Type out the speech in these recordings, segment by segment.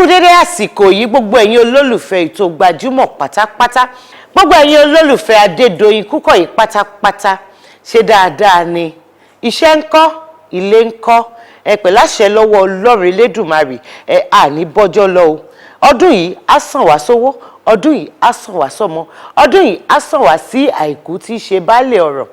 Kú dédé àsìkò yìí, gbogbo ẹ̀yin olólùfẹ́ ètò Gbajúmọ̀ pátápátá, gbogbo ẹ̀yin olólùfẹ́ Adédoyin Kúkọ̀yí pátápátá. Ṣe dáadáa ni? Iṣẹ́ ń kọ́? Ilé ń kọ́? Ẹ pẹ̀lú àṣẹ lọ́wọ́ Ọlọ́run Elédùmarè, ẹ àní bọ́jọ́ lọ o. Ọdún yìí á sàn wá sówó, ọdún yìí á sàn wá sọ́mọ, ọdún yìí á sàn wá sí àìkú tí í ṣe baálé ọ̀rọ̀.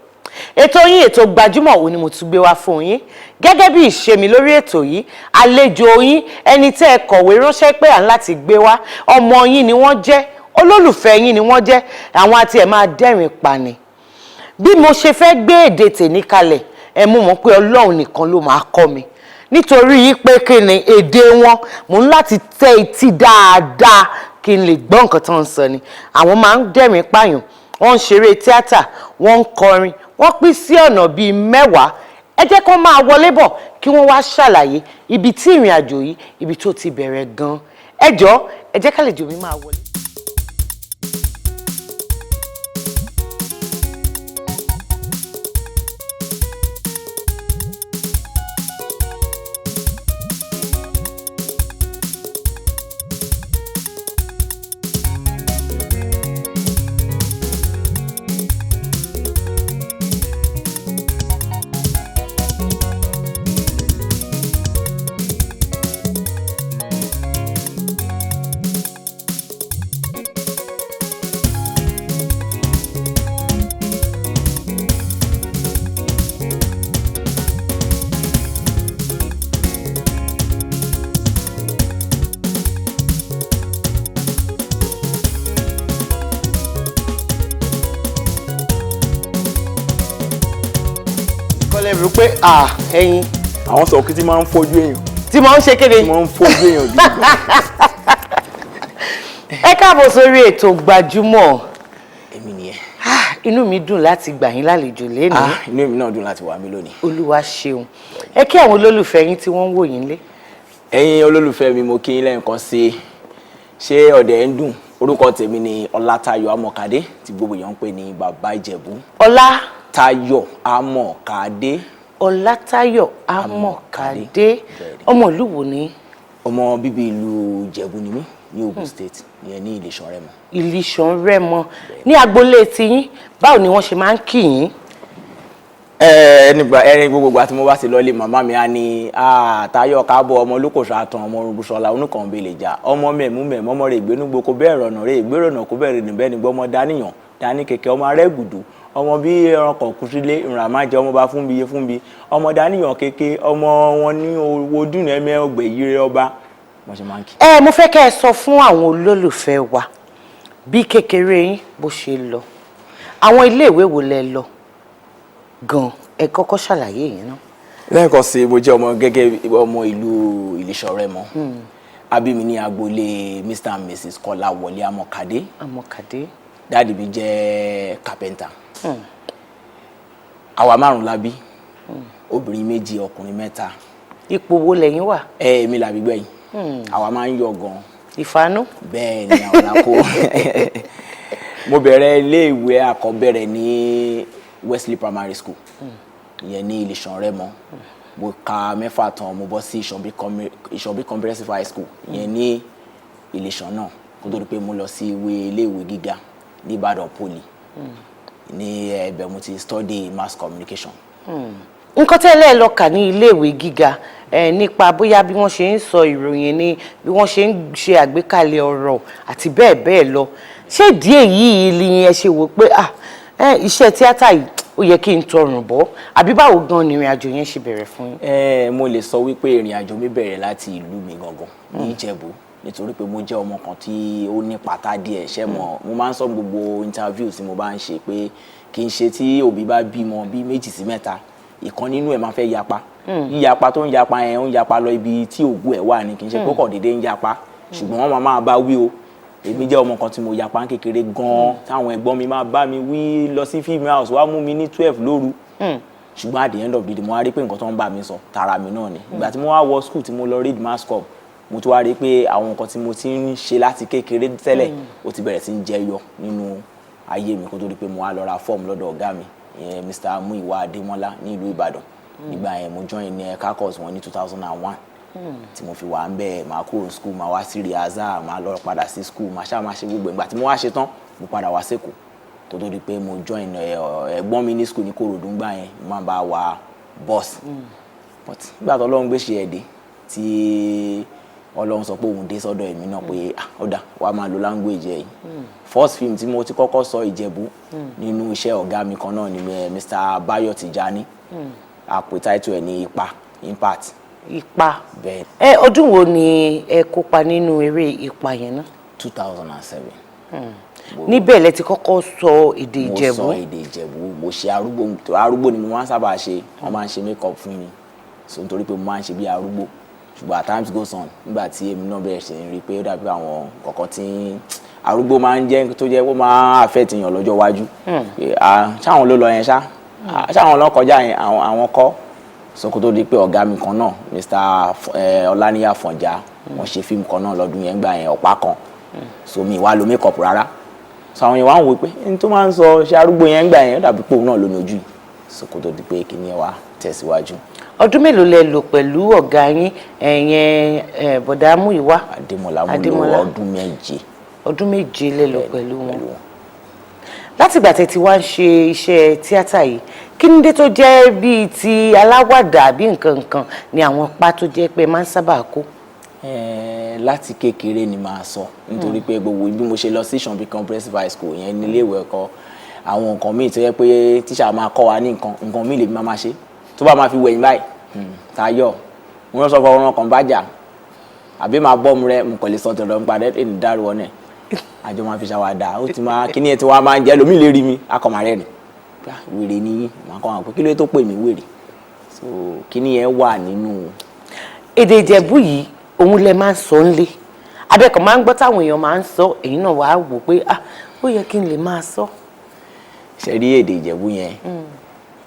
Ètò yín, ètò Gbajúmọ̀, òun ni mo tún gbé wá fún yín gẹ́gẹ́ bí ìṣe mi lórí ètò yìí. Àlejò yín, ẹni tẹ́ ẹ kọ̀wé ránṣẹ́ pé à ń láti gbé wá, ọmọ yín ni wọ́n jẹ́, olólùfẹ́ yín ni wọ́n jẹ́, àwọn àti ẹ̀ máa dẹ́rìn pani. Bí mo ṣe fẹ́ gbé èdè tèmi kalẹ̀, ẹ mú mọ̀ pé Ọlọ́run nìkan ló máa kọ́ mi, nítorí pé kí ni èdè wọn, mò ń láti tẹ́ etí dáadáa kí n lè gbọ́ nǹkan tó ń sọ ni. Àwọn máa ń dẹ́rìn pààyàn, wọ́n ń ṣeré tíátà, wọ́n ń kọrin, wọ́n pín sí ọ̀nà bíi 10. Ẹ jẹ́ kó máa wọlé bọ̀ kí wọ́n wá ṣàlàyé ibi tí ìrìn àjò yìí, ibi tó ti bẹ̀rẹ̀ gan-an. Ẹ jọ̀ọ́, ẹ jẹ́ kálejò mi máa wọlé. Kọ́lẹ̀ rò pé ẹyin. Àwọn sọ kí tí máa ń fojú èèyàn. Tí máa ń ṣe kéde. Tí máa ń fojú èèyàn gidi gan. Ẹ káàbọ̀ sórí ètò Gbajúmọ̀. Èmi nìyẹn. Inú mi dùn láti gbà yín lálejò lénìí. Inú èmi náà dùn láti wà mí lónìí. Olúwa ṣeun. Ẹ kí àwọn olólùfẹ́ yín tí wọ́n ń wò yín lé. Ẹ̀yin olólùfẹ́ mi, mo kí yín lẹ́ẹ̀kan sí i. Ṣé ọ̀dẹ̀ ń dùn? Orúkọ tèmi ni Ọlátayọ̀ Amọ̀kadé, tí gbogbo èèyàn ń pè ní Bàbá Ìjẹ̀bú. Ọlá Táyọ̀ Amọ̀kadé. Ọlátayọ̀ Amọ̀kadé. Ọmọ ìlú wo ni? Ọmọ bíbí ìlú Ìjẹ̀bú ni mí, ní Ogun State, ìyẹn ní Ìlíṣàn Rẹ́mọ. Ìlíṣàn Rẹ́mọ. Ní agboolé tiyín, báwo ni wọ́n ṣe máa ń kí yín? Nígbà ẹni gbogbo ìgbà tí mo bá ti lọlé, màmá mi á ní, "Táyọ̀ káàbọ̀, ọmọ olókòṣà àtàn, ọmọ orúngbùsọ̀lá onúkànbẹ̀lẹ̀ jà, ọmọ mẹ̀mú mẹ̀mú, ọmọ rẹ̀ ìgbénúgbò kó bẹ́ẹ̀ rọ̀nà rẹ̀ ìgbérònà kó bẹ́ẹ̀ rìn bẹ́ẹ̀ ni gbọ́mọ dáníyàn dání kẹ̀kẹ́, ọmọ arẹ́gùdù, ọmọ bí ẹranko kú sílé ìrìn àmàjẹ, ọmọ bá fún bi iye fún bi, ọmọ dáníyàn kéke, ọmọ wọn ní owó dùn ẹ̀mẹ́ ọgbẹ̀ yire ọba." Wọ́n ṣe máa ń kí. Ẹ mo fẹ́ kẹ́ ẹ sọ fún àwọn olólùfẹ́ wa bí kékeré yín bó ṣe lọ, àwọn iléèwé wo lẹ lọ gan? Ẹ kọ́kọ́ ṣàlàyé yẹn náà. Lẹ́ẹ̀kan sí, mo jẹ́ ọmọ gẹ́gẹ́ ọmọ ìlú Ìlíṣàn Rẹ́mọ. A bí mi ní agboolé Mr and Mrs Kọ́láwọlé Amọ̀kadé. Amọ̀kadé. Daddy mi jẹ́ kápẹ́ńtà. Àwa márùn la bí, obìnrin 2, ọkùnrin 3. Ipò wo lẹ́yìn wà? Ẹ èmi làbí gbẹ̀yìn. Àwa máa ń yọ̀ gan. Ìfanú. Bẹ́ẹ̀ ni, àwọn làkó. Mo bẹ̀rẹ̀ iléèwé àkọ́bẹ̀rẹ̀ ní Wesley Primary School, ìyẹn ní Ìlíṣàn Rẹ́mọ. Mo ka 6 tán, mo bọ́ sí Ìṣànbí Comprehensive High School, ìyẹn ní Ìlíṣàn náà, kó tó di pé mo lọ sí iléèwé gíga ní Ìbàdàn Poly. Ní ẹ̀bẹ̀ mo ti study mass communication. Nǹkan tẹ́lẹ̀ lọ kà ní iléèwé gíga nípa bóyá bí wọ́n ṣe ń sọ ìròyìn ni, bí wọ́n ṣe ń ṣe àgbékalẹ̀ ọ̀rọ̀ àti bẹ́ẹ̀ bẹ́ẹ̀ lọ. Ṣé ìdí èyí ni ẹ ṣe wò pé iṣẹ́ tíátà yìí ó yẹ kí n tọrùn bọ́, àbí báwo gan ni ìrìn àjò yẹn ṣe bẹ̀rẹ̀ fún yín? Mo lè sọ wípé ìrìn àjò mi bẹ̀rẹ̀ láti ìlú mi gangan ní Ìjẹ̀bú, nítorí pé mo jẹ́ ọmọ kan tí ó ní pátá díẹ̀. Ṣẹ́ mọ̀, mo máa ń sọ gbogbo interview tí mo bá ń ṣe pé kì í ṣe tí òbí bá bímọ bí 2 sí 3, ìkan nínú ẹ̀ máa fẹ́ yapa. Yíyapa tó ń yapa yẹn, ó ń yapa lọ ibi tí ògùn ẹ̀ wà ní, kì í ṣe pé kò déédéé ń yapa, ṣùgbọ́n wọ́n máa bá wí o. Èmi jẹ́ ọmọ kan tí mo yapa kékeré gan-an, táwọn ẹ̀gbọ́n mi máa bá mi wí lọ sí film house, wá mú mi ní 12 lóru. Ṣùgbọ́n at the end of the day, mo wá rí pé nǹkan tó ń bá mi sọ tara mi náà ni. Ìgbà tí mo wá wọ school, tí mo lọ read mass com, mo tún wá rí pé àwọn nǹkan tí mo ti ń ṣe láti kékeré tẹ́lẹ̀, ó ti bẹ̀rẹ̀ sí ń jẹyọ nínú ayé mi, kó tó di pé mo wá lọ ra fọ́ọ̀mù lọ́dọ̀ ọ̀gá mi, ìyẹn Mr. Muiwa Adémọ́lá ní ìlú Ìbàdàn. Nígbà yẹn mo join ní kakos wọn ní 2001. Tí mo fi wà ń bẹ̀, máa kúrò ní school, máa wá sí rehearsal, máa lọ padà sí school, máa ṣáà máa ṣe gbogbo. Ìgbà tí mo wá ṣe tán, mo padà wá sÉkòó, tó tó di pé mo join ẹ̀gbọ́n mi ní school ní Kòròdú ńgbà yẹn. Mo máa ń bá wa bus, but nígbà tó Ọlọ́run gbé ṣe ẹ̀ dé, tí Ọlọ́run sọ pé òun dé sọ́dọ̀ èmi náà pé, ah, ó dà wàá máa lo language ẹ̀ yìí. First film tí mo ti kọ́kọ́ sọ Ìjẹ̀bú nínú iṣẹ́ ọ̀gá mi kan náà ni Mr. Bayo Tijani. Àpè title ẹ̀ ní Ipa, Impact. Ipa? Bẹ́ẹ̀. Ẹ ọdún wo ni ẹ kópa nínú eré Ipa yẹn náà? 2007. Níbẹ̀ lẹ ti kọ́kọ́ sọ èdè Mo Ìjẹ̀bú? sọ èdè Ìjẹ̀bú. Mo ṣe arúgbó. Arúgbó ni mo máa ń sábà ṣe. Wọ́n máa ń ṣe make up fún mi, so nítorí pé mo máa ń ṣe bí arúgbó. Ṣùgbọ́n at times goes on, nígbà tí èmi náà bẹ̀rẹ̀ sí ní rí i pé ó dàbí àwọn kọ̀ọ̀kan tí arúgbó máa ń jẹ́, tó jẹ́ ó máa ń affect èèyàn lọ́jọ́ iwájú, pé ṣáwọn ló lọ yẹn ṣá, ṣáwọn ló kọjá yẹn, àwọn kọ́. So kó tó di pé ọ̀gá mi kan náà, Mr. Ọláníyà Fọ̀njá, wọ́n ṣe fíìmù kan náà lọ́dún yẹn gbà yẹn, Ọ̀pá kan. So mi wá lo make up rárá. So àwọn yẹn wá ń wò pé n tó máa ń sọ ṣe arúgbó yẹn gbà yẹn, ó dàbí pé òun náà ló ní ojú yìí. So kó tó di pé kíní ẹ wá tẹ̀síwájú. Ọdún mélòó lẹ lò pẹ̀lú ọ̀gá yín ẹ̀yẹn, bọ̀dá Múyìwá? Adémọ́lá. Mo lò Adémọ́lá. ọdún 7. Ọdún 7 lẹ lò pẹ̀lú wọn. Pẹ̀lú wọn. Látìgbà tẹ́ ti wá ń ṣe iṣẹ́ tíátà yìí, kí ni dé tó jẹ́ bíi ti aláwàdà àbí nǹkan nǹkan ni àwọn pa tó jẹ́ pé máa ń sábà kó? Láti kékeré ni màá sọ, nítorí pé gbogbo bí mo ṣe lọ sí Ṣànbí Comprehensive High School yẹn, nílé ìwé ẹ̀kọ́, àwọn nǹkan míì tó yẹ pé tíṣà máa kọ́ wa ní nǹkan nǹkan míì lèmi máa ṣe, tó bá máa fi wẹ̀yìn báyìí, Táyọ̀ wọ́n sọ fún ọ̀rọ̀ kan bájà àbí máa bọ́ mu rẹ, mo kàn lè sọ tọ̀dọ̀ nípa rẹ ẹni dárò ọ̀nà àjọ máa fi ṣàwàdà. Ó ti máa kíní ẹ tí wàá máa ń jẹ́ lómi lè rí mi akọ̀mọ̀ rẹ̀ ni, wèrè ni yín. Màá kọ́ àwọn pé kí ló tó pè mí wèrè. So kíní yẹn wà nínú. Èdè Ìjẹ̀bú yìí, òun lẹ máa ń sọ ńlé, abẹ́kọ̀ máa ń gbọ́ táwọn èèyàn máa ń sọ èyí náà, wàá wò pé, ah, ó yẹ kí n lè máa sọ? Ṣe rí èdè Ìjẹ̀bú yẹn,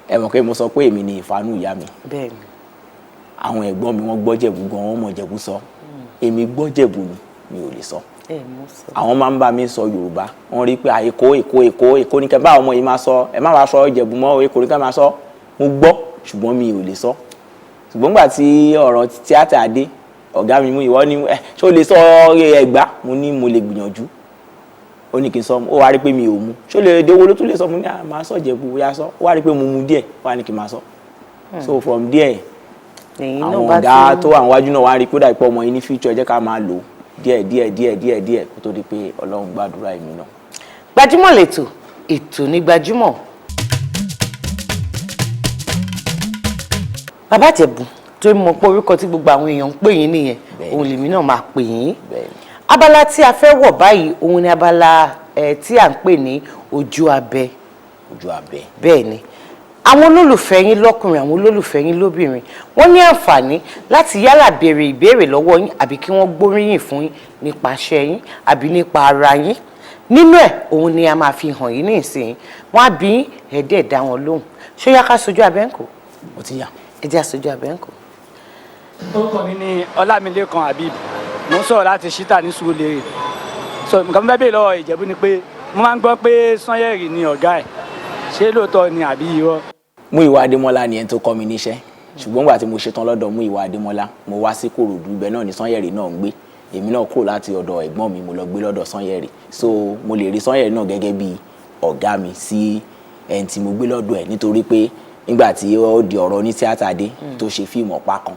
ẹ mọ̀ pé mo sọ pé èmi ni ìfanú ìyá mi. Bẹ́ẹ̀ni. Àwọn ẹ̀gbọ́n mi, wọ́n gbọ́ Jẹ̀bú gan, wọ́n mọ̀ Jẹ̀bú sọ. Èmi gbọ́ Jẹ̀bú ni mi ò lè sọ. Ẹ mú sọ. Àwọn máa ń bá mi sọ Yorùbá. Wọ́n rí pé Èkó, Èkó, Èkó, Èkó ní kẹ́ bá ọmọ yìí máa sọ. Ẹ má wàá sọ Ìjẹ̀bú mọ́, Èkó ní kẹ́ máa sọ. Mo gbọ́, ṣùgbọ́n mi ò lè sọ. Ṣùgbọ́n gbà tí ọ̀rọ̀ tíátà dé, ọ̀gá mi mú ìwọ ní ẹ ṣé o lè sọ Ẹ̀gbá? Mo ní mo lè gbìyànjú. Ó ní kí n sọ. Ó wá rí pé mi ò mu. Ṣó lè dé owó ló tún lè sọ fún mi? Ní máa sọ Ìjẹ̀bú ya sọ. Ó wá rí pé mo mu díẹ̀, ó wá ní kí n máa sọ. So from there, àwọn ọ̀gá tó wà níwájú náà wá rí pé ó dà pé ọmọ yìí ní future, jẹ́ ká máa lò díẹ̀ díẹ̀ díẹ̀ díẹ̀ díẹ̀, kó tó di pé Ọlọ́run gbàdúrà èmi náà. Gbajúmọ̀ lẹ́tọ̀, ètò ní Gbajúmọ̀. Bàbá Ìjẹ̀bú, tó mọ̀ pé orúkọ tí gbogbo àwọn èèyàn ń pè yín nìyẹn, òun lèmi náà máa pè yín. Abala tí a fẹ́ wọ̀ báyìí, òun ni abala tí à ń pè ní Ojú Abẹ. Ojú Abẹ. Bẹ́ẹ̀ ni. Àwọn olólùfẹ́ yín lọ́kùnrin, àwọn olólùfẹ́ yín lóbìnrin, wọ́n ní àǹfààní láti yálà béèrè ìbéèrè lọ́wọ́ yín, àbí kí wọ́n gbóríyìn fún yín nípa iṣẹ́ yín àbí nípa ara yín. Nínú ẹ̀, òun ni a máa fi hàn yín ní ìsìn. Wọ́n á bí yín, ẹ̀ẹ́dẹ̀ dá wọn lóhùn. Ṣó yá ká sojú abẹ́ ń kò? Ó ti yá. Ẹ jẹ́ àsojú abẹ́ ń kò. Orúkọ mi ni Ọlámilékan Habib. Mo ń sọ̀rọ̀ láti Ṣítà ní Sùúrùlérè. So nǹkan mo fẹ́ béèrè lọ́wọ́ Ìjẹ̀bú ni pé mo máa ń gbọ́ pé Sanyẹ̀rì ni ọ̀gá ẹ̀. Ṣé lóòótọ́ ni àbí irọ́? Múyìwá Adémọ́lá ni ẹni tó kọ́ mi níṣẹ́. Ṣùgbọ́n nígbà tí mo ṣetán lọ́dọ̀ Múyìwá Adémọ́lá, mo wá sí Kòròdú. Ibẹ̀ náà ni Sanyẹ̀rì náà ń gbé. Èmi náà kúrò láti ọ̀dọ̀ ẹ̀gbọ́n mi, mo lọ gbé lọ́dọ̀ Sanyẹ̀rì. So mo lè rí Sanyẹ̀rì náà gẹ́gẹ́ bí ọ̀gá mi sí ẹni tí mo gbé lọ́dọ̀ ẹ̀, nítorí pé nígbà tí ó di ọ̀rọ̀ ní tíátà dé, tó ṣe fíìmù Ọ̀pá kan,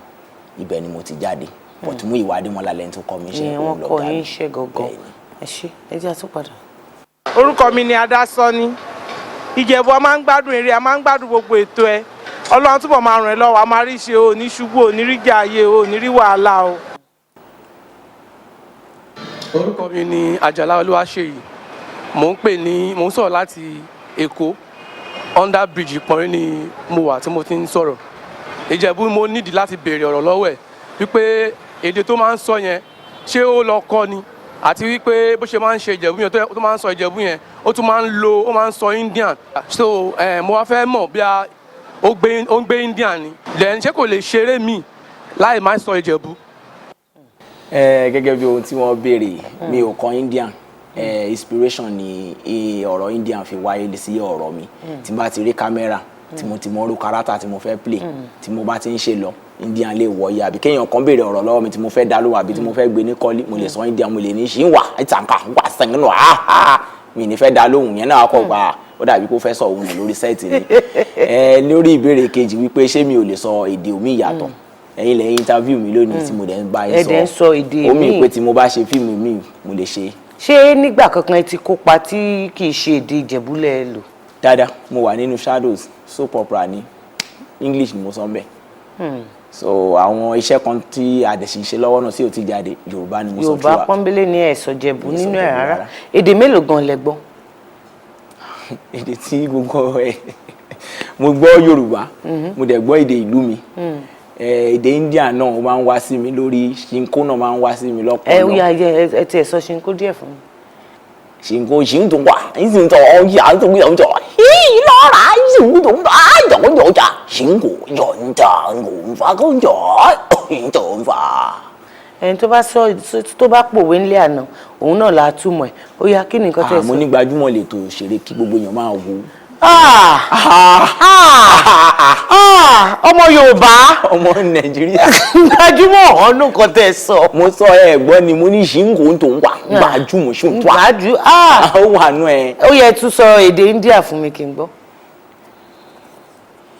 ibẹ̀ ni mo ti jáde. But Múyìwá Adémọ́lá lẹni tó kọ́ mi níṣẹ́. Ìyẹn òun wọ́n kọ́ lọ̀gá yín mi. iṣẹ́ gangan. Bẹ́ẹ̀ni. Ẹ ṣé, ẹ jẹ́ àtúpadà. Orúkọ mi ni Adásọ́ní Ìjẹ̀bú. A máa ń gbádùn eré, a máa ń gbádùn gbogbo ètò ẹ. Ọlọ́run túbọ̀ máa ràn ẹ́ lọ́wọ́. A máa rí ṣe o, ní ṣubú o, ní rí jà ayé o, ní rí wàhálà o. Orúkọ mi ni Àjàlá Olúwaṣèyí. Mò ń pè ní, mò ń sọ̀rọ̀ láti Èkó. Under bridge Ìpọ́nrín ni mo wà tí mo ti ń sọ̀rọ̀. Ìjẹ̀bú, mo nídìí láti béèrè ọ̀rọ̀ lọ́wọ́ ẹ̀ wípé èdè tó máa ń sọ yẹn, ṣé ó lọ kọ́ ni? Àti wípé bó ṣe máa ń ṣe Ìjẹ̀bú yẹn, tó máa ń sọ Ìjẹ̀bú yẹn, ó tún máa ń lo, ó máa ń sọ Indian. So mo wá fẹ́ mọ̀ bí a ó ń gbé Indian ni. Then ṣé kò lè ṣeré míì láì má sọ Ìjẹ̀bú? Gẹ́gẹ́ bí ohun tí wọ́n béèrè, mi ò kọ́ Indian. Inspiration ni ọ̀rọ̀ Indian fi wáyé sí ọ̀rọ̀ mi. Tí n bá ti rí kámẹ́rà, Tí mo ti mọ irú character tí mo fẹ́ play, tí mo bá ti ń ṣe lọ, Indian lè wọ̀ yìí, àbí kéèyàn kan béèrè ọ̀rọ̀ lọ́wọ́ mi tí mo fẹ́ dá lóhùn, àbí tí mo fẹ́ gbé ní kọ́lí, mo lè sọ Indian, mo lè ní ṣì ń wà ìtànkà wà sẹ́yìn nù áhà, mi ní fẹ́ dá lóhùn yẹn náà kọ́ gbà, ó dàbí kó fẹ́ sọ òun nù lórí set ni. Ẹ lórí ìbéèrè kejì wípé ṣé mi ò lè sọ èdè omi ìyàtọ̀, ẹ̀yin lẹ́yìn interview mi lónìí tí mo dẹ̀ ń bá yín Ẹ sọ. Dẹ̀ ń sọ èdè Ó mì míì. pé tí mo bá ṣe fíìmù mi, mo lè ṣe. Ṣé nígbà kankan ẹ ti kópa tí kì í ṣe èdè Ìjẹ̀bú lẹ lò? Dáadáa. Mo wà nínú Shadows, soap opera ní English ni mo sọ ń bẹ̀. So àwọn iṣẹ́ kan tí a dẹ̀ sì ń ṣe lọ́wọ́ náà tí ò ti jáde, Yorùbá ni mo sọ Yorùbá throughout. pọ́nbélé ní ẹ̀ sọ Jẹ̀bú Mi ò sọ nínú ẹ̀ Jẹ̀bú rárá. Rárá. Èdè mélòó gan lẹ gbọ́? Èdè tí gbogbo ẹ mo gbọ́, Yorùbá, mo dẹ̀ gbọ́ èdè ìlú mi. Èdè India náà, ó máa ń wá sí mi lórí. Ṣinkó náà máa ń wá sí mi Ẹ ó lọ́pọ̀lọpọ̀. yá, ẹ tiẹ̀ sọ Ṣinkó díẹ̀ fún mi. 辛苦辛苦哇，你是做呀做做做，嘿啦啦，辛苦啊做做做，辛苦认真文化工作，文化。 Ẹni tó bá sọ, tó bá pòwe ńlẹ̀ àná, òun náà la túmọ̀ ẹ̀. Ó yá, kí ni nǹkan tẹ́ ẹ Mo sọ? ní gbajúmọ̀ lètò òṣèré kí gbogbo èèyàn máa wo. Ah! Ah! Ah! Ọmọ Yorùbá. Ọmọ Nàìjíríà. Gbajúmọ̀ ọ̀nù nǹkan tẹ́ ẹ sọ. Mo sọ, ẹ gbọ́ ni, mo ní ṣìǹkó tó ń wà gbajúmọ̀ ṣùǹtò wà. Gbájú, ah! Ó wà nú ẹ. Ó yẹ tún sọ èdè India fún mi kí n gbọ́.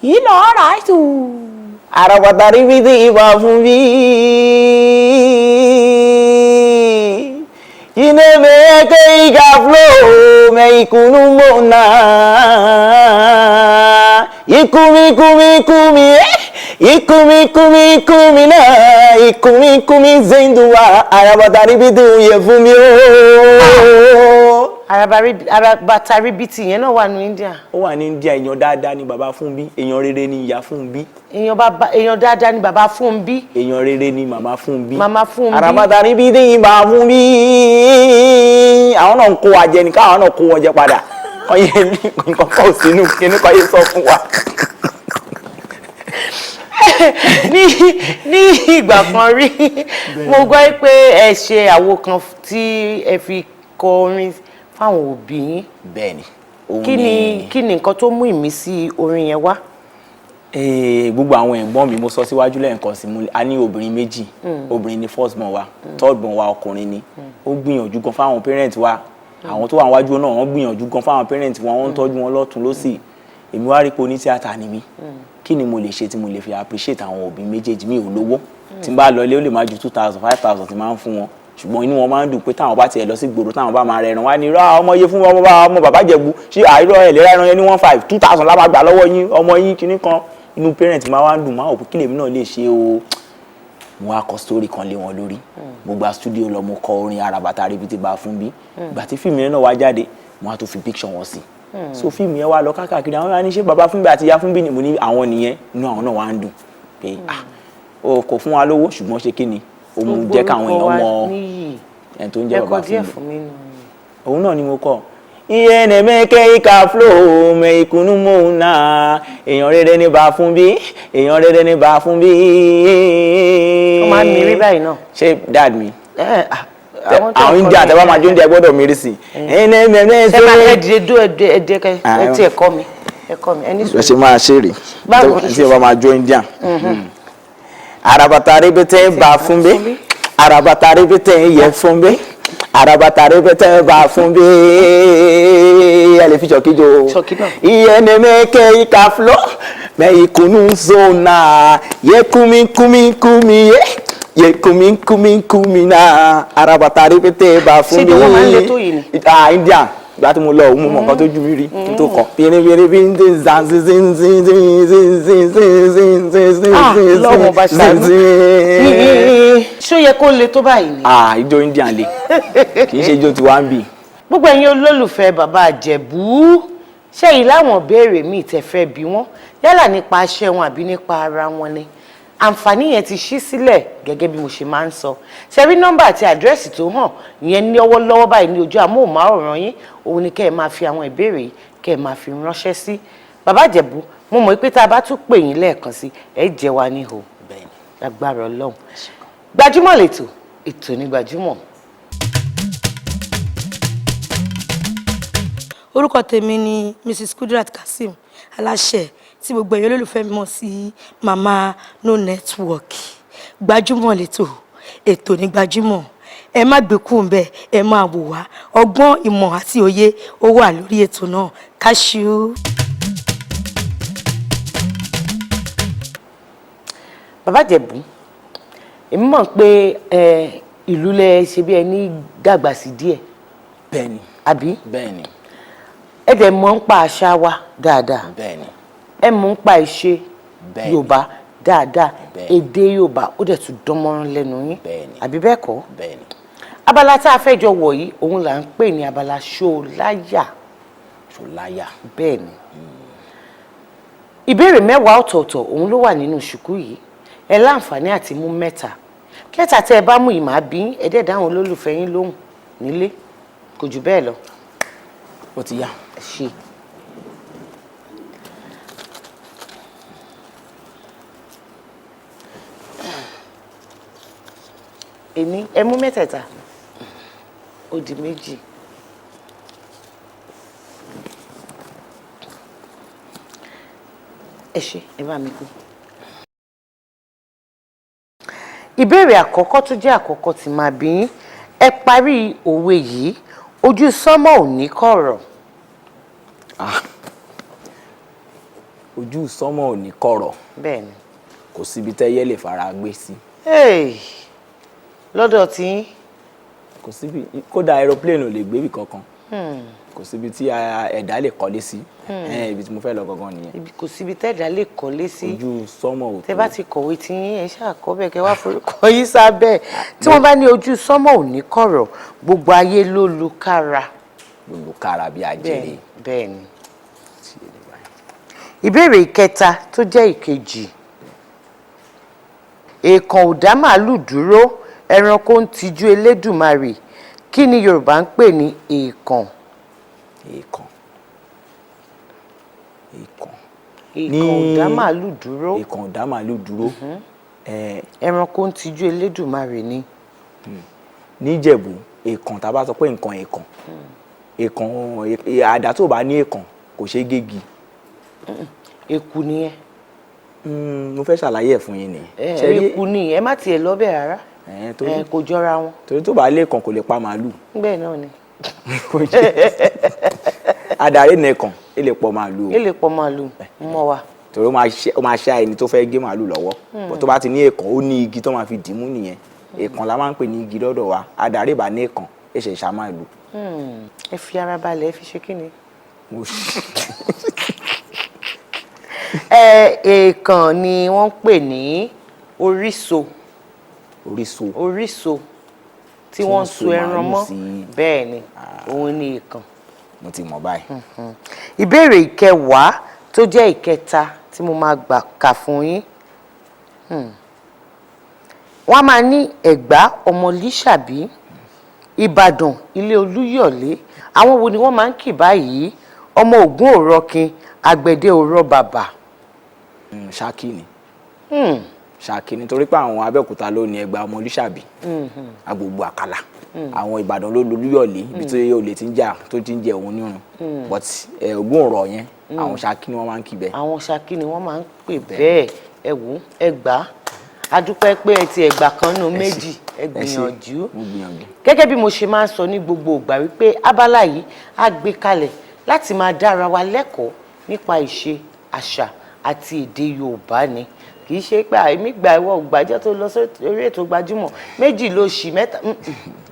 Yìí lọ rà á tù. Àràbàtà rí bí tí ìbá fún bí. Inemeke igaflo me ikunu mona. Ikumi kumi kumi eh. Ikumi kumi kumi na. Ikumi kumi zendua. Àràbàtà rí bí tí ìyẹ fún mi o. Arabata ríbitì yẹn náà wà ní India? Ó wà ní India. Èèyàn dáadáa ni bàbá Fúnbí, èèyàn rere ni ìyá Fúnbí. Èèyàn bàbá, èèyàn dáadáa ni bàbá Fúnbí. Èèyàn rere ni màmá Fúnbí. Màmá Fúnbí. Àràbàtà níbi tí ìbá Fúnbí. Àwọn náà ń kó wa jẹ ní káwọn náà kó wọn jẹ padà, kọ́ yẹ ní nǹkan kọ́ sínú kíní kọ́ yẹ sọ fún wa. Ní ìgbà kan rí, mo gbọ́ pé ẹ ṣe àwo kan tí ẹ fi kọ orin fáwọn òbí yín. Bẹ́ẹ̀ni, òun. Kí ni nǹkan tó mú ìmísí orin yẹn wá? Gbogbo àwọn ẹ̀gbọ́n mi, mo sọ síwájú lẹ́ẹ̀kan sí, mo a ní obìnrin méjì. Obìnrin ni first born wa, third born wa ọkùnrin ni. Ó gbìyànjú gan fáwọn parent wa. Àwọn tó wà níwájú náà, wọ́n gbìyànjú gan fáwọn parent wọn, wọ́n ń tọ́jú wọn lọ́tún lọ́sì. Èmi wá rí pé oní tíátà ni mí, kí ni mo lè ṣe tí mo lè fi appreciate àwọn òbí méjèèjì? Mi ò lówó. Tí n bá lọ ilé, ó lè má ju 2,000, 5,000 tí máa ń fún wọn, ṣùgbọ́n inú wọn máa ń dùn pé táwọn bá tiẹ̀ lọ sí gbòòrò, táwọn bá máa rẹ ẹran wá ní irọ́, ọmọ iye fún ọmọ bá ọmọ bàbá Jẹ̀bú ṣé àìrọ́ ẹ̀ lera ẹran yẹn ní 1,500, 2,000 lá máa gbà lọ́wọ́ yín, ọmọ yín kinní kan. Inú parent máa wá ń dùn, máa wò pé kí lèmi náà lè ṣe o. Mo wá kọ story kan lé wọn lórí. Mo gba studio lọ, mo kọ orin Àràbàtà Ribiti bá fún bí. Ìgbà tí fíìmù yẹn náà wá jáde, mo wá tó fi picture wọn sí. So fíìmù yẹn wá lọ káàkiri. Àwọn wá ní ṣé bàbá Fúnbí àti ìyá Fúnbí ni? Mo ní àwọn nìyẹn. Inú àwọn náà wá ń dùn pé ah, o kò fún wa lówó, ṣùgbọ́n ṣe kí ni, ó mú jẹ́ káwọn èèyàn mọ ẹni tó ń jẹ́ Ẹ kọ bàbá díẹ̀ Fúnbí. fún mi nù. Òun náà ni mo kọ. Iye nẹ̀mẹ́kẹ́ ìka flow mẹ ìkùnú mò ń na, èèyàn rere ní bá fún bí, èèyàn rere ní bá fún bí. Ó máa ń mírí báyìí náà. Ṣé dad mi? Ẹ, ah, àwọn tó Àwọn ń kọ India ní- tẹ bá máa jó India gbọ́dọ̀ mírí sí i. Ṣé máa ẹ dìde dó, ẹ dé, ẹ dé kẹ ẹ tí ẹ kọ́ mi, ẹ kọ́ mi, ẹ ní Bó sùúrù. ṣe máa ṣe rè Báwo? tí o bá máa jó India. Àràbàtà rébété bá fún bí, àràbàtà rébété yẹ fún bí, àràbàtà rébété bá fún bí. Ẹ lè fi ṣọ̀kí jó. Ṣọ̀kí náà. Iye nemeke ika flo mẹ ìkùnú zona yẹ kumi kumi kumi yẹ yẹ kumi kumi kumi na, àràbàtà rébété bá fún Ṣé bí. bí wọ́n máa ń le tó yìí ni? Ah, India, ìgbà tí mo lọ, òun mo mọ nǹkan tó ju mi rí kí n tó kọ. Pínrín bí n ti zan zin zin zin zin zin zin zin zin zin Ah, zin Ọlọ́run ọba zin ṣàánú. zin. Ṣó yẹ kó le tó báyìí ni? Ah, ijó India le, kì í ṣe ijó tiwa ń bì. Gbogbo ẹ̀yin olólùfẹ́ bàbá Ìjẹ̀bú, ṣẹ́yìn láwọn béèrè míì tẹ́ fẹ́ bí wọ́n, yálà nípa iṣẹ́ wọn àbí nípa ara wọn ni, àǹfààní yẹn ti ṣí sílẹ̀. Gẹ́gẹ́ bí mo ṣe máa ń sọ, ṣẹ́rí nọ́mbà àti àdírẹ́sì tó hàn ìyẹn ní ọwọ́lọ́wọ́ báyìí ní ojú amóhùnmáwòrán yín, òun ni kẹ́ ẹ máa fi àwọn ìbéèrè yìí, kẹ́ ẹ máa fi ránṣẹ́ sí bàbá Ìjẹ̀bú. Mo mọ̀ pé tá a bá tún pè yín lẹ́ẹ̀kan sí, ẹ jẹ́ wa níhò. Agbára Ọlọ́run. Gbajúmọ̀ lẹ́tọ̀, ètò ní gbajúmọ̀. Orúkọ tèmi ni Mrs Kudirat Kazeem Aláṣẹ, tí gbogbo ẹ̀yin olólùfẹ́ mi mọ̀ sí Mama No Network. Gbajúmọ̀ lẹ́tọ̀, ètò ní gbajúmọ̀. Ẹ má gbé kú ń bẹ, ẹ máa wò wá. Ọgbọ́n, ìmọ̀ àti òye ó wà lórí ètò náà. Káṣíú. Bàbá Ìjẹ̀bú, èmi mọ̀ pé ẹ ìlú lẹ ṣe bí ẹni dàgbà sí díẹ̀. Bẹ́ẹ̀ni. Àbí? Bẹ́ẹ̀ni. Ẹ dẹ̀ mọ̀ ń pa àṣà wa dáadáa. Bẹ́ẹ̀ni. Ẹ mọ̀ ń pa ìṣe Bẹ́ẹ̀ni. Yorùbá dáadáa. Bẹ́ẹ̀ni. Èdè Yorùbá ó dẹ̀ tún dán mọ́rán lẹ́nu yín. Bẹ́ẹ̀ni. Àbí bẹ́ẹ̀ kọ́? Bẹ́ẹ̀ni. Abala tá a fẹ́ jọ wọ̀ yìí, òun là ń pè ní abala ṣóoláyà. Ṣóláyà. Bẹ́ẹ̀ ni. Ìbéèrè 10 ọ̀tọ̀ọ̀tọ̀ òun ló wà nínú ṣùkú yìí. Ẹ láǹfààní àti mú mẹ́ta. Mẹ́ta tẹ́ ẹ bá mú yìí, màá bí yín, ẹ dẹ̀ dáhùn olólùfẹ́ yín lóhùn nílé. Kò jù bẹ́ẹ̀ lọ. Ó ti yá. Ẹ ṣé. Èní ẹ mú mẹ́tẹ̀ẹ̀ta. Ó di 2. Ẹ ṣé, ẹ bá mi kú. Ìbéèrè àkọ́kọ́ tó jẹ́ àkọ́kọ́ tí máa bí yín, ẹ parí òwe yìí: ojú sánmọ̀ ò ní kọ̀rọ̀. Ojú sánmọ̀ ò ní kọ̀rọ̀. Bẹ́ẹ̀ni. Kò síbi tẹ́yẹ lè fara gbé sí. Hey, lọ́dọ̀ tí yín. Kò síbi, kódà aeroplane ò lè gbébì kankan. Kò síbi tí ẹ̀dá lè kọ́lé sí. Ibi tí mo fẹ́ lọ gangan nìyẹn. Kò síbi tẹ́ẹ̀dá lè kọ́lé sí. Ojú sánmọ̀ ò tó. Tẹ́ bá ti kọ̀wé tí yín, ẹ ṣáà kọ́ bẹ́ẹ̀ kẹ́ wá forúkọ yín sábẹ́. Tí wọ́n bá ní ojú sánmọ̀ ò ní kọ̀rọ̀, gbogbo ayé ló lu kára. Ló lu kára bí ajere. Bẹ́ẹ̀ni. Ìbéèrè ìkẹta tó jẹ́ ìkejì. Èèkàn ò dá màálù dúró, ẹranko ń tijú Elédùmarè. Kí ni Yorùbá ń pè ní èèkàn? Èèkàn. Èèkàn. Èèkàn ò dá màálù dúró. Èèkàn ò dá màálù dúró. Ẹranko ń tijú Elédùmarè ni. Níjẹ̀bú, èèkàn tá a bá sọ pé nǹkan èèkàn. Èèkàn, àdá tó bá ní èèkàn kò ṣeé gégi. Eku nìyẹn. Mo fẹ́ ṣàlàyé ẹ̀ fún yín ni. Eku ni, ẹ má tiẹ̀ lọ bẹ́ẹ̀ rárá. Kò jọra wọn. Torí tó bá léèkàn kò lè pa màálù. Bẹ́ẹ̀ náà ni. Adarí nìkan ẹ lè pọ̀ màálù. Ẹ lè pọ̀ màálù mọ́ wa. Torí ó máa ṣá ẹni tó fẹ́ gé màálù lọ́wọ́. Bọ̀ tó bá ti ní èèkàn, ó ní igi tó máa fi dìímú nìyẹn. Èèkàn la máa ń pè ní igi lọ́dọ̀ wa. Adarí bá ní èèkàn, ẹ ṣe ṣá màálù. Ẹ fi ara balẹ̀, ẹ fi ṣe kí ni? Èèkàn ni wọ́n ń pè ní oríso. Oríso. Oríso tí wọ́n ń so ẹran mọ́. Bẹ́ẹ̀ ni, òun ni èèkàn. Mo ti mọ̀ báyìí. Ìbéèrè ìkẹwàá tó jẹ́ ìkẹta tí mo máa gbà kà fún yín. Wọ́n máa ní Ẹ̀gbá ọmọ Lísàbí, Ìbàdàn ilé Olúyọ̀lé. Àwọn wo ni wọ́n máa ń kì báyìí? Ọmọ Ògún òrọ̀kin, àgbẹ̀dẹ òrọ̀ bàbà. Ṣakí ni. Ṣakí nítorí pé àwọn Abẹ́òkúta ló ní Ẹ̀gbá ọmọ Lísàbí, agbègbè Àkàlà. Àwọn Ìbàdàn ló lolúyọ̀lé, ibi tí olè ti ń jà tó ti ń jẹ òun nírun. But Ògún ọ̀rọ̀ yẹn, àwọn Ṣakí ni wọ́n máa ń kì bẹ́ẹ̀. Àwọn Ṣakí ni wọ́n máa ń pè bẹ́ẹ̀. Ẹ wò ó, Ẹ̀gbá. A dúpẹ́ pé ẹ ti Ẹ̀gbá kan nù méjì, ẹ gbìyànjú. Gẹ́gẹ́ bí mo ṣe máa ń sọ ní gbogbo ìgbà wípé abala yìí á gbé kalẹ̀ láti máa dára wa lẹ́kọ̀ọ́ nípa ìṣe, àṣà àti èdè Yorùbá ni. Kì í ṣe pé àìmí gba ìwọ ògbàjọ́ tó lọ sórí ètò gbajúmọ̀ méjì ló ṣì mẹ́ta.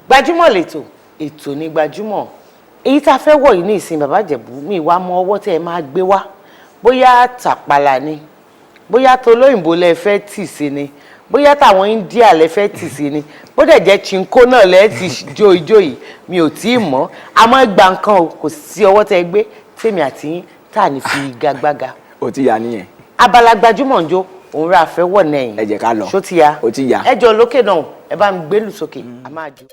Gbajúmọ̀ lètò, ètò ní gbajúmọ̀. Èyí tá a fẹ́ wọ̀ yìí ní ìsìn Bàbá Ìjẹ̀bú, mi wá mọ ọwọ́ tẹ́ ẹ máa gbé wá. Bóyá tàpàlà ni, bóyá tolóyìnbó lẹ fẹ́ tì sí ni, bóyá táwọn India lẹ fẹ́ tì sí ni, bó dẹ̀ jẹ́ chinko náà lẹ ti jó ijó yìí, mi ò tí ì mọ̀. Àmọ́ gba nǹkan o, kò sí ọwọ́ tẹ́ ẹ gbé tèmi àti yín tá à ní fi igagbága. Ó ti yá nìyẹn. Abala gbajúmọ̀ ń jó, òun ra àfẹ́ wọ̀ nẹ̀yìn. Ẹ jẹ́ ká lọ. Ṣó ti ya? Ó ti yá. Ẹ jọ lókè náà, ẹ bá mi gbélù sókè, a máa jó.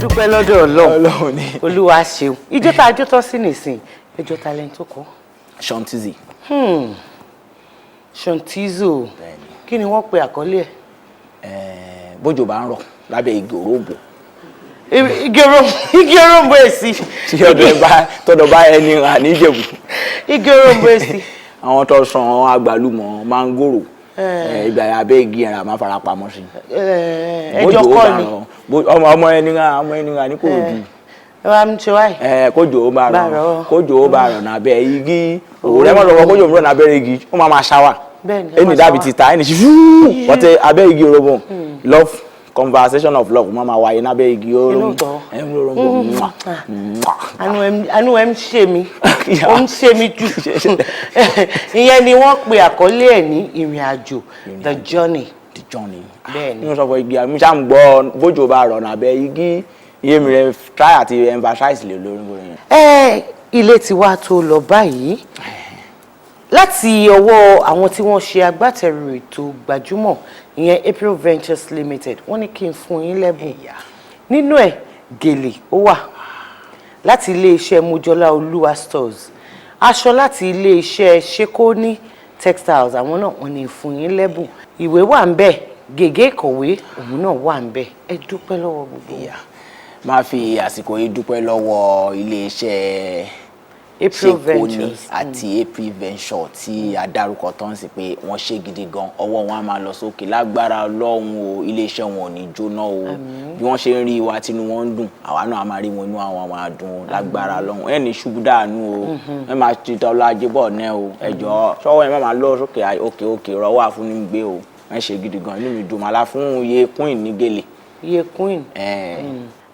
Dúpẹ́ lọ́dọ̀ Ọlọ́run. Ọlọ́run ni. Olúwa ṣeun. Ijó tá a jó tọ́ sí nìsín, ẹjọ́ talent tó kọ́? Sean Tizzy. Sean Tizo. Bẹ́ẹ̀ni. Kí ni wọ́n pe àkọlé ẹ̀? Bójò bá ń rọ̀ lábẹ́ igi òróǹbó. Igi òróǹbó èsì. Tí ọ̀dọ̀ ẹ bá tọ́dọ̀ bá ẹni rà níjẹ̀bù. Igi òróǹbó èsì. Àwọn tó san àgbálùmọ̀, mángòrò, ìgbà abẹ́ igi ẹ̀rà máa fara pamọ́ sí. Ẹjọ́ Bójò kọ́ bá ni. rọ̀, ọmọ ẹni rà, ọmọ ẹni rà ní Kòròdú. Ẹ wá ń ṣe wáyé. Kójò ó bá Bá rọ̀, rọ̀. kójò ó bá rọ̀ lábẹ́ igi òwúrẹ́ mọ́ lọ́wọ́, kójò ń rọ̀ lábẹ́ igi, ó máa máa ṣáwà. Bẹ́ẹ̀ni, ó ẹni máa dàbí ṣáwà. ti ta ẹni ṣe fúúú wọ́tẹ́ abẹ́ igi òróǹbó, love conversation of love máa máa wáyé lábẹ́ igi òróǹbó. tọ́. Ẹ̀ ń òróǹbó mwah, mwah. Àánú ẹ ń ṣe mí, ó ń ṣe mí jù. Ìyẹn ni wọ́n pe àkọlé ẹ̀ ní ìrìn àjò, The Journey. The Journey. Bẹ́ẹ̀ni. Nínú sọfọ igi àmì sáà ń gbọ́ bójò bá rọ̀ lábẹ́ igi, iye mi rẹ try àti emphasize lè lórí bóyá yẹn. Ẹ ilé tí wàá tó lọ báyìí láti ọwọ́ àwọn tí wọ́n ṣe agbátẹrù ètò Gbajúmọ̀, ìyẹn April Ventures Limited, wọ́n ní kí n fún yín lẹ́bùn. Nínú ẹ̀, gèlè ó wà láti iléeṣẹ́ Mojola Olúwa Stores, aṣọ láti iléeṣẹ́ Ṣekoni Textiles, àwọn náà wọ́n ní fún yín lẹ́bùn, ìwé wà ń bẹ̀, gègé ìkọ̀wé òun náà wà ń bẹ̀. Ẹ dúpẹ́ lọ́wọ́ gbogbo wọn. Ìyá máa fi àsìkò yìí dúpẹ́ lọ́wọ́ iléeṣẹ́ April Ṣekoni Ventures àti April Venture tí a dárúkọ tán sí pé wọ́n ṣe gidi gan. Ọwọ́ wọn á máa lọ sókè lágbára Ọlọ́run o. Iléeṣẹ́ wọn ò ní jóná o. Bí wọ́n ṣe ń rí wa tínú wọn ń dùn, àwa náà á máa rí wọn, inú àwọn máa dùn lágbára Ọlọ́run. Ẹ̀ ní ṣubú dànù o. Ẹ máa ti tọ́lá ajé bọ̀ náà o. Ẹ jọ̀ọ́, ṣọ́wọ́ ẹ má máa lọ sókè òkè òkè rọwọ́ àfúnni gbé o. Ẹ ṣe gidi gan, inú mi dùn. Màlá fún iye queen ní gèlè. Iye queen. Ẹ̀.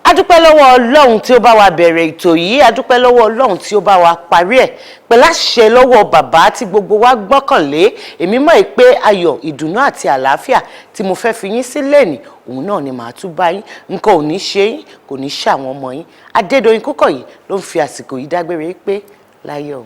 A dúpẹ́ lọ́wọ́ Ọlọ́run tí ó bá wa bẹ̀rẹ̀ ètò yìí, a dúpẹ́ lọ́wọ́ Ọlọ́run tí ó bá wa parí ẹ̀ pẹ̀lú àṣẹ lọ́wọ́ bàbá tí gbogbo wa gbọ́kànlé. Èmi mọ̀ pé ayọ̀, ìdùnnú àti àlàáfíà tí mo fẹ́ fi yín sílẹ̀ ní òun náà ni màá tún bá yín. Nǹkan ò ní ṣe yín, kò ní ṣe àwọn ọmọ yín. Adédoyin Kúkọ̀yí ló ń fi àsìkò yìí dágbére pé láyọ̀.